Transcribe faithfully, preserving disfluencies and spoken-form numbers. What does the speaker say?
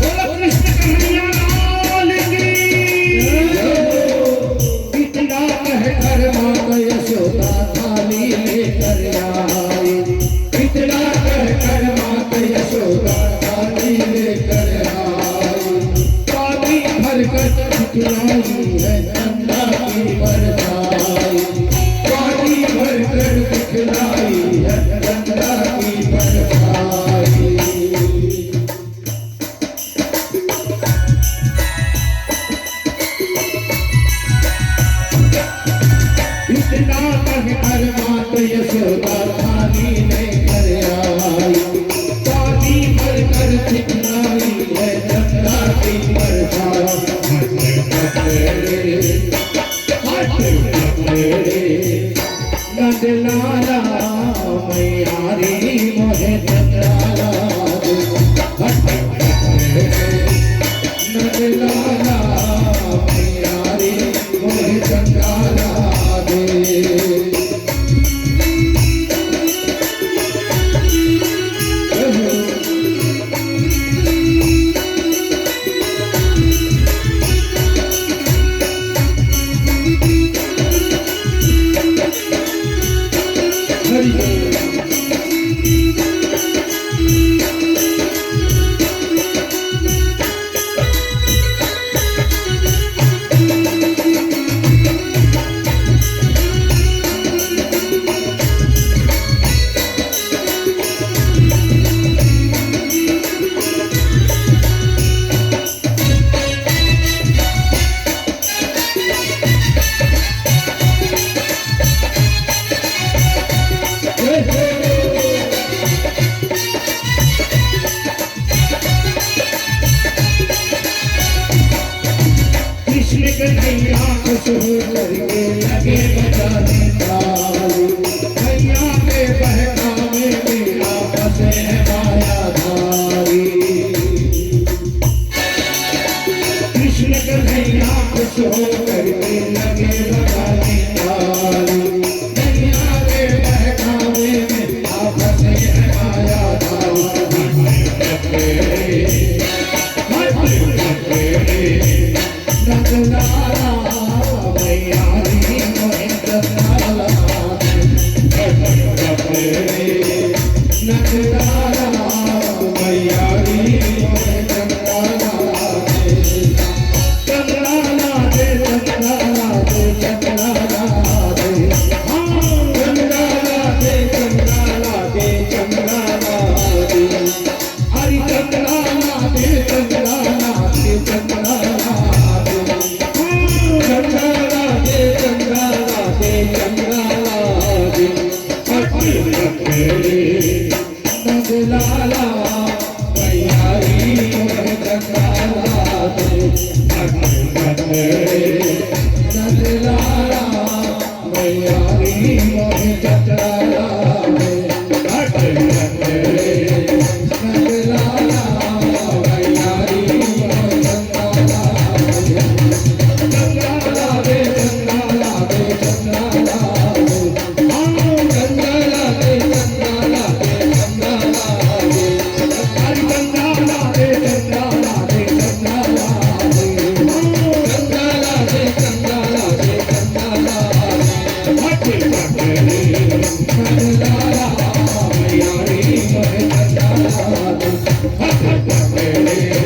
बोलो कृष्ण कन्हैया लाल की। इतना कहकर माता यशोदा थाली लेकर आई। इतना कहकर माता यशोदा थाली लेकर आई। पानी भरकर खिलाई है गंगा की बरसाई। पानी भरकर खिलाई है गंगा की बरसाई। इतना कहकर मात यशोदा थाली लेकर आई। पानी भरकर खिलाई है गंगा की बरसाई। हट पकड़े, हट पकड़े। नंदलाला मैया रे मोहे नंदलाला दे। हट नंदलाला मैया रे मोहे नंदलाला दे। कृष्ण कन्हैया खुश हो करके लगे बजाने ताली। मैया के बहकावे में आपस है मायाधारी। कृष्ण कन्हैया खुश हो करके लगे बजाने ताली। मैया के बहकावे में आपस है मायाधारी। नंदलाला मैया रे मोहे नंदलाला। नंदलाला मैया रे मोहे नंदलाला। नंदलाला दे, नंदलाला दे, नंदलाला दे। हाँ, नंदलाला दे, नंदलाला दे, नंदलाला दे। हरि चंद्राला दे, चंद्राला दे, चंद्राला दे। चंद्राला दे, चंद्राला दे, चंद्राला दे। पकड़े, पकड़े, नंदलाला, मैया री मोहे चंद्राला दे। पकड़े, पकड़े, नंदलाला, मैया री मोहे चंद्राला दे। हट, हट, हट, नंदलाला, मैया री मोहे चंद्राला दे। चंद्राला दे, चंद्राला दे, चंद्राला दे। हाँ, चंद्राला दे, चंद्राला दे, चंद्राला दे। हरि चंद्राला दे, चंद्राला दे, चंद्राला दे। हाँ, चंद्राला दे, चंद्राला दे, चंद्राला दे। हट, हट, हट, नंदलाला, मैया रे मोहे चंद्राला दे। हट, हट, हट,